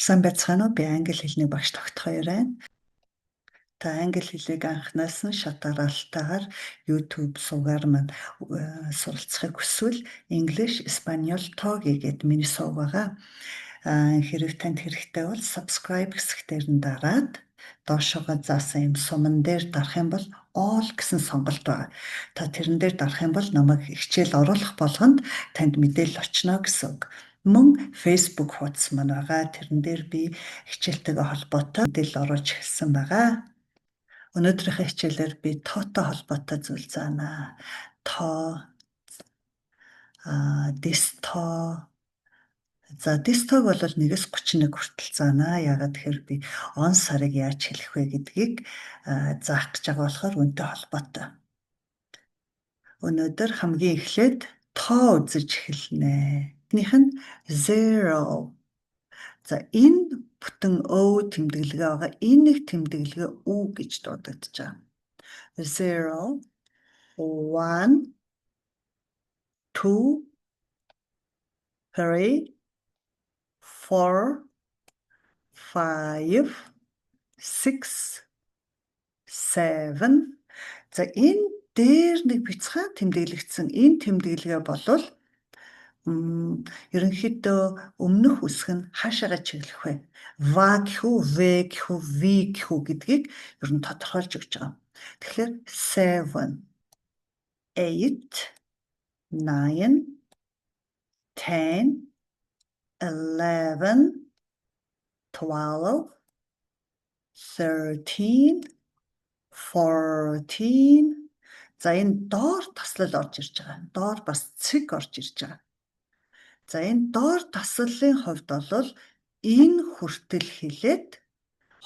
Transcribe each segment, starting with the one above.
Сайн байцгаана уу? Би англи хэлний багш Тогтхоёр байна. Та англи хэлийг анханаас нь шат дараалтайгаар YouTube сувгаар маань суралцахыг хүсвэл English Español Talk гэдэг миний сувг байгаа. Хэрэг танд хэрэгтэй бол subscribe хэсэг дээр нь дараад доошоогоо заасан юм суман дээр дарах юм бол all гэсэн сонголт байгаа. Та тэрэн дээр дарах юм бол намайг хичээл оруулах болгонд танд мэдээлэл очно гэсэн үг. Мөн Facebook хуудас маань байгаа. Тэрэн дээр би хичээлтэйгээ холбоотой мэдээлэл оруулж эхэлсэн байгаа. Өнөөдрийнхөө хичээлээр би тоотой холбоотой зүйл заана. Тоо, дэс тоо. За, дэс тоог бол 1-ээс 31 хүртэл заана. Яагаад тэгэхээр би он сарыг яаж хэлэх вэ гэдгийг заах гэж байгаа болохоор үүнтэй холбоотой. Өнөөдөр хамгийн эхлээд тоо үзэж эхэлнэ. Эхнийх нь 0. За, энэ бүтэн О тэмдэглэгээ байгаа. Энэ нэг тэмдэглэгээ У гэж дуудагдаж байгаа. 0, 1, 2, 3, 4, 5, 6, 7. За, энэ дээр нэг бяцхан тэмдэглэгдсэн энэ тэмдэглэгээ болвол ерөнхийдөө өмнөх үсэг нь хаашаага чиглэх вэ? Ва гэх үү, В гэх үү, V гэх үү гэдгийг ер нь тодорхойлж өгч байгаа. Тэгэхээр 7, 8, 9, 10, 11, 12, 13, 14. За, энэ доор таслал орж ирж байгаа. Доор бас цэг орж ирж байгаа. За, энэ доор таслалын хувьд бол энэ хүртэл хэлээд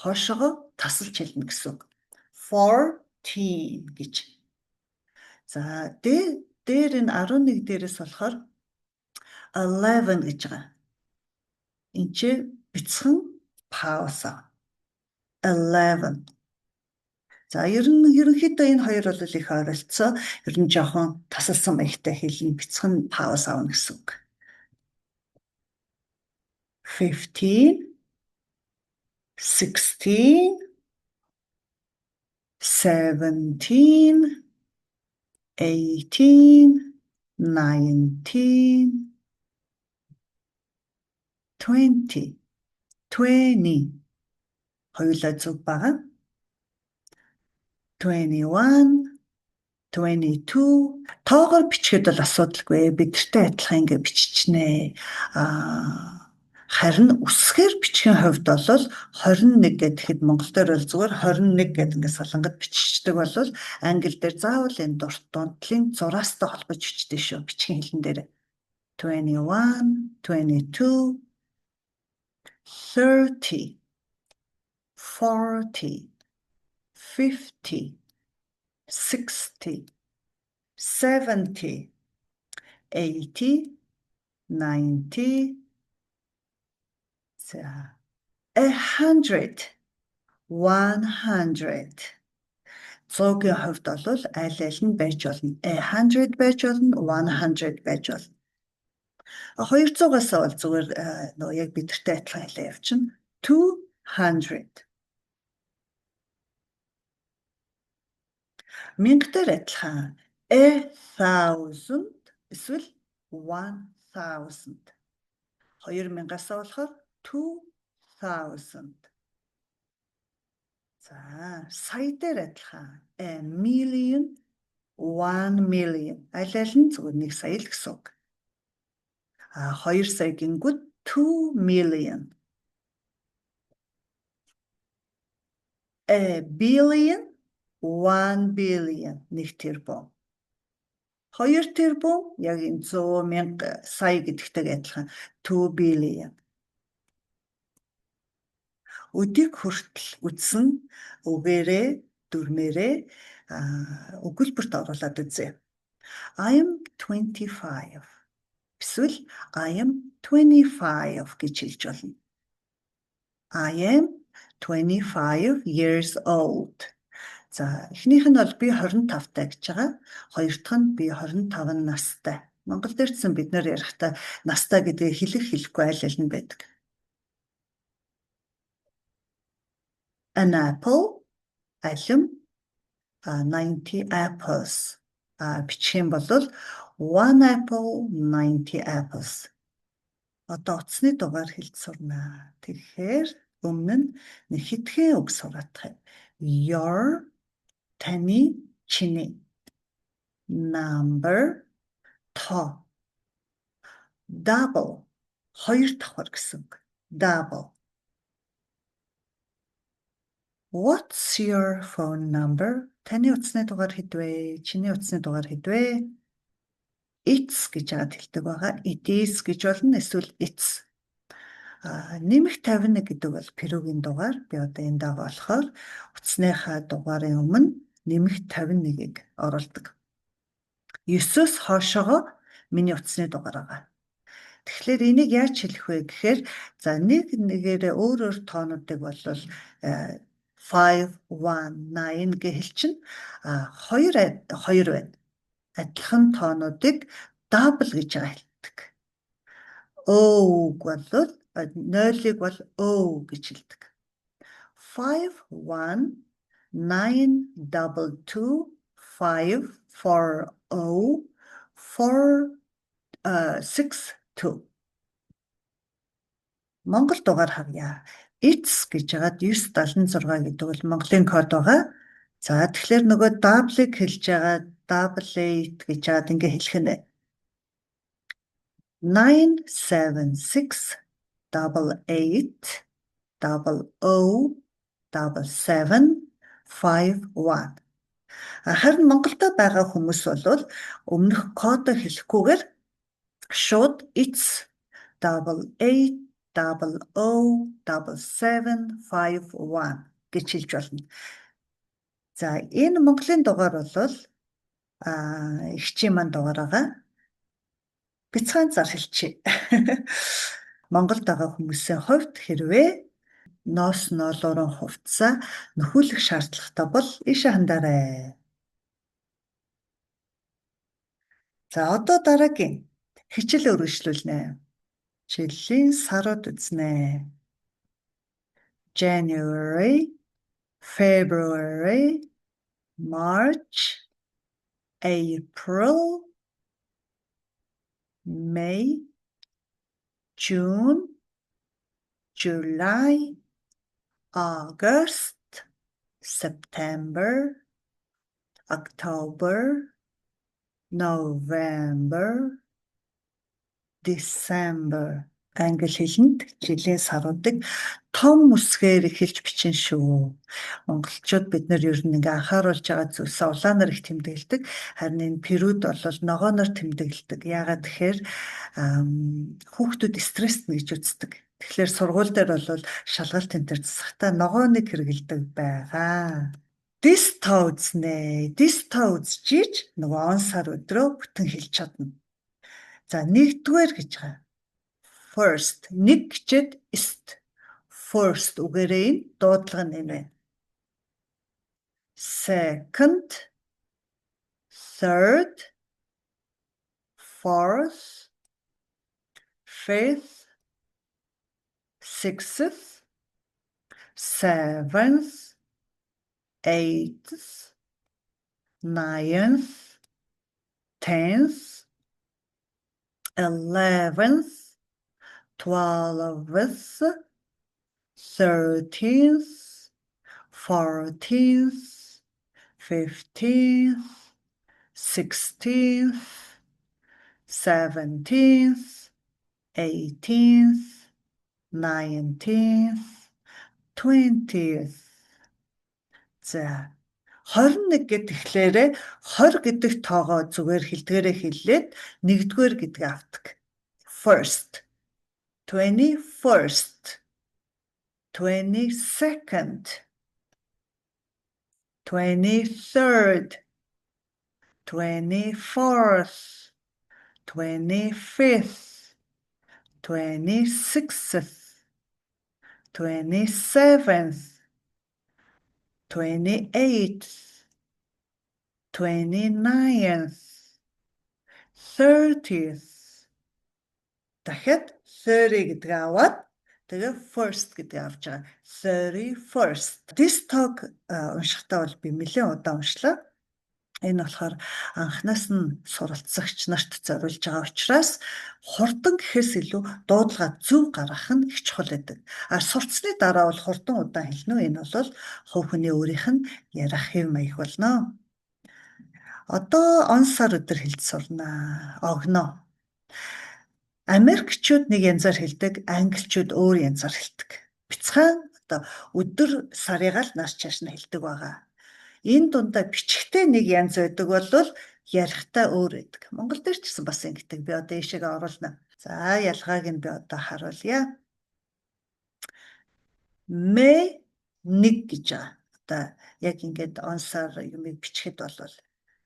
хойшоогоо тасалж хэлнэ гэсэн үг. 14 гэж. За, дээр энэ 11 дээрээс болохоор 11 гэж байгаа. Энд чи бяцхан пауза. 11. За, ер нь ерөнхийдөө энэ хоёр бол их ойролцоо. Ер нь жоохон тасалсан маягтай хэлнэ, бяцхан пауз авна гэсэн үг. 15, 16, 17, 18, 19, 20, 20. Хоёулаа зөв байгаа. 21, 22. Тоогоор бичихэд бол асуудалгүй. Бидэртэй адилхан ингэ биччихнэ. Харин үсгээр бичихийн хувьд бол 21 гэхэд монгол дээр бол зүгээр 21 гэдэг ингээд солонгод биччихдэг бол англи дээр заавал энэ дунтлын зураастай холбож бичдэг шүү бичгийн хэлэн дээр. 21, 22, 30, 40, 50, 60, 70, 80, 90, за, 100, 100. 100-ийн хувьд бол аль аль нь байж болно. 100 байж болно, 100 байж болно. 200-аас бол зүгээр нөгөө яг бидэртэй адилхан хэлээ явчихна. 200. Мянга дээр адилхан 1000 эсвэл 1000. 2000-аас болохоор 2000. За, сая дээр адилхан a million, 1 million. Аль аль нь зүгээр 1 сая л гэсэн үг. А 2 сая гингүүд 2 million. A billion, 1 billion, 1 тэрбум. 2 тэрбум яг энэ 100 мянга сая гэдэгтэй адилхан 2 billion. Өдийг хүртэл үзсэн үгээрээ дүрмээрээ өгүүлбэрт оруулаад үзье. I am 25. Эсвэл I am 25 гэж хэлж болно. I am 25 years old. За, эхнийх нь бол би 25 тай гэж байгаа. Хоёр дахь нь би 25 настай. Монгол дээр ч бид нар ярихдаа настай гэдгийг хэлэх хэлэхгүй аль аль нь байдаг. An apple, алим, 90 apples. Бичих юм бол one apple, 90 apples. Одоо утасны дугаар хэлж сурна. Тэгэхээр өмнө нь нэг хэдхэн үг сураадах юм. Your, таны, чиний. Number, тоо. Double, хоёр давхар гэсэн үг. Double. What's your phone number? Таны утасны дугаар хэд вэ? Чиний утасны дугаар хэд вэ? It's гэж яагаад хэлдэг байгаа. It is гэж болно, эсвэл it's. Нэмэх 51 гэдэг бол Перугийн дугаар. Би одоо энд байгаа болохоор утасныхаа дугаарын өмнө нэмэх 51-ийг оруулдаг. 9-өөс хойшоогоо миний утасны дугаар байгаа. Тэгэхээр энийг яаж хэлэх вэ гэхээр, за, нэг нэгээрээ өөр өөр тоонуудыг бол 5 1 9 гэж хэлчихнэ. А хоёр хоёр байна. Адилхан тоонуудыг double гэж байгаа хэлдэг. O бол 0-ыг бол O гэж хэлдэг. 5 1 9 double 2 5 4 0 4 6 2. Монгол дугаар харъя. It's гэж яагаад 976 гэдэг бол Монголын код байгаа. За, тэгэхээр нөгөө double-ыг хэлж байгаа, double eight гэж яагаад ингэ хэлэх нь 9 7 6 double eight double o double seven 5 1. Харин Монголд байгаа хүмүүс бол өмнөх кодоо хэлэхгүйгээр шууд it's double eight double o double seven five one гэж хэлж болно. За, энэ Монголын дугаар бол эгчийн маань дугаар байгаа. Бяцхан зар хэлчихье. Монголд байгаа хүмүүсийн хувьд хэрвээ ноос ноолуурын хувцсаа нөхүүлэх шаардлагатай бол ийшээ хандаарай. За, одоо дараагийн хичээл үргэлжлүүлнэ. Жилийн сарууд үзнэ. January, February, March, April, May, June, July, August, September, October, November, December. Англи хэлэнд жилийн саруудыг том үсгээр эхэлж бичнэ шүү. Монголчууд бид нар ер нь ингээ анхааруулж байгаа зүйлсээ улаанаар их тэмдэглэдэг. Харин энэ Перуд бол ногооноор тэмдэглэдэг. Яагаад тэгэхээр хүүхдүүд стресстнэ гэж үздэг. Тэгэхээр сургууль дээр бол шалгалт энэ төр засахтаа ногооныг хэрэглэдэг байгаа. Дэс тоо үзнэ. Дэс тоо үзчихийж нөгөө он сар өдрөө бүтэн хэлж чадна. За, нэгдүгээр гэж байгаа. First, нэг гэчээд ist. First үгээрээ энэ дуудлага нь энэ байна. Second, third, fourth, fifth, sixth, seventh, eighth, ninth, 10th, 11th, 12th, 13th, 14th, 15th, 16th, 17th, 18th, 19th, 20th. За, 21 гэхлээрээ 20 гэдэг тоогоо зүгээр хэлдгээрээ хэллээд нэгдүгээр гэдгээ авдаг. First, 21st, 22nd, 23rd, 24th, 25th, 26th, 27th, 28th, 29th, 30th. Дахиад 30 гэдгээ аваад Тэгээ first гэдэг авч байгаа. 31st. This talk уншихдаа бол би нэлээд удаан уншлаа. Энэ болохоор анханаас нь суралцагч нарт зориулж байгаа учраас хурдан гэхээс илүү дуудлага зөв гаргах нь их чухал байдаг. А сурцсны дараа бол хурдан, удаан хэлнэ үү? Энэ бол хувь хүний өөрийнх нь ярих хэв маяг болно. Одоо он, сар, өдөр хэлж сурнаа. Огноо. Америкчууд нэг янзаар хэлдэг, англичууд өөр янзаар хэлдэг. Бяцхан одоо өдөр сарыг л нааш чааш нь хэлдэг байгаа. Энэ дундаа бичихдээ нэг янз байдаг бол ярихдаа өөр байдаг. Монгол дээр ч гэсэн бас ингэдэг. Би одоо ийшээгээ оруулна. За, ялгааг нь би одоо харуулъя. May 1 гэж байгаа. Одоо яг ингээд он, сар юмыг бичихэд бол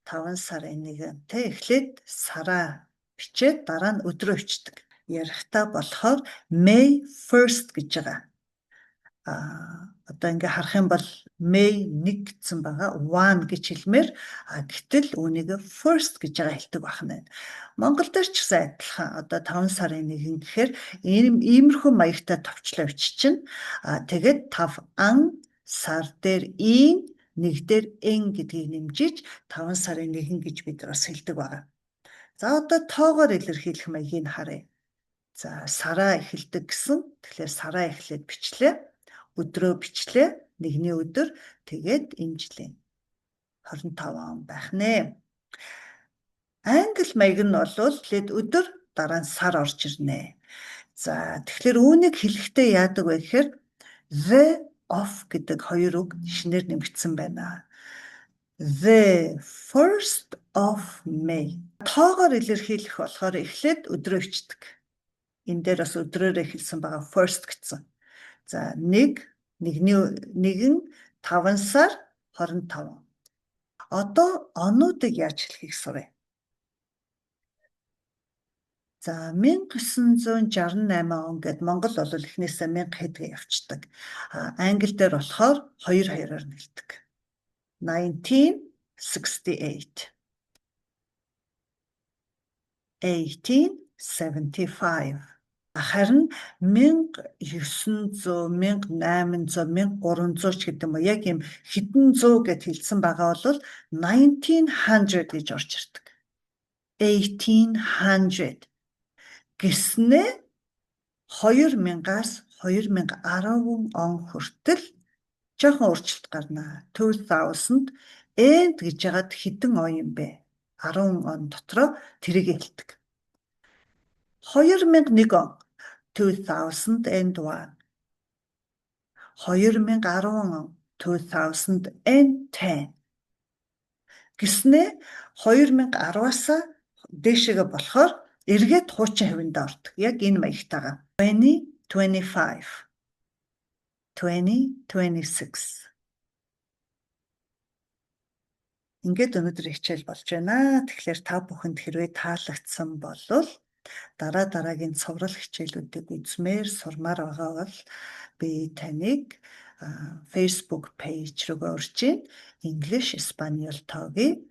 5 сарын 1, тэ, эхлээд сараа бичээд дараа нь өдрөө бичдэг. Ярихдаа болохоор May 1st гэж байгаа. А одоо ингээ харах юм бол May 1 гэсэн байгаа, 1 гэж хэлмээр, а гэтэл үүнийг first гэж байгаа хэлдэг байна. Монгол дээр ч гэсэн адилхан, одоо 5 сарын 1 гэхээр ийм иймэрхүү маягтай товчлоо биччихнэ. А тэгээд 5 ан сар дээр ийн, нэг дээр н гэдгийг нэмжиж 5 сарын 1 гэж бид бас хэлдэг байгаа. За, одоо тоогоор илэрхийлэх маягийг харъя. За, сараа эхэлдэг гэсэн. Тэгэхээр сараа эхлээд бичлээ. Өдрөө бичлээ. Нэгний өдөр, тэгээд энэ жилийн 25 он байх нэ. Англи маяг нь бол эхлээд өдөр, дараа нь сар орж ирнэ. За, тэгэхээр үүнийг хэлэхдээ яадаг вэ гэхээр the, of гэдэг хоёр үг шинээр нэмэгдсэн байна. The first of May. Тоогоор илэрхийлэх болохоор эхлээд өдрөө бичдэг. Энэ дээр бас өдрөөр эхэлсэн байгаа, first гэсэн. За, 1, нэгний нэгэн, 5 сар 25. Одоо онуудыг яаж хэлэхийг суръя. За, 1968 он гээд Монгол бол эхнээсээ 1000 хэдгээ явцдаг. А англи дээр болохоор 2 2-оор нэлдэг. 1968, 1875. Харин 1900, 1800, 1300 ч гэдэг юм уу, яг юм хэдэн зуу гэд хэлсэн байгаа бол 1900 гэж орж ирдэг. 1800 гэснээ 2000-аас 2010 он хүртэл жоохон өөрчлөлт гарна. 2000 and гэж яагаад хэдэн он юм бэ? 10 он дотроо тэрийг хэлдэг. 2001 он, 2001, 2010 он, 2010 гэснээ 2010-аас дээшээгээ болохоор эргээд хуучин хавиндаа ордог. Яг энэ маягтайгаа. 2025, 2026. Ингээд өнөөдөр хичээл болж байна. Тэгэхээр та бүхэнд хэрвээ таалагдсан бол дараа дараагийн цуврал хичээлүүдийг үзмээр, сурмаар байгаа бол би таныг Facebook page руу урьж байна. English Español Togi,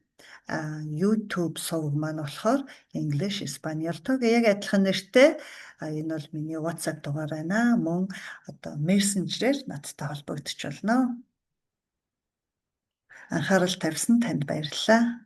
YouTube суваг маань болохоор English Español Togi, яг адилхан нэртэй. Энэ бол миний WhatsApp дугаар байна. Мөн одоо Messenger-ээр надтай холбогдож болно. Анхаарал тавьсан танд баярлалаа.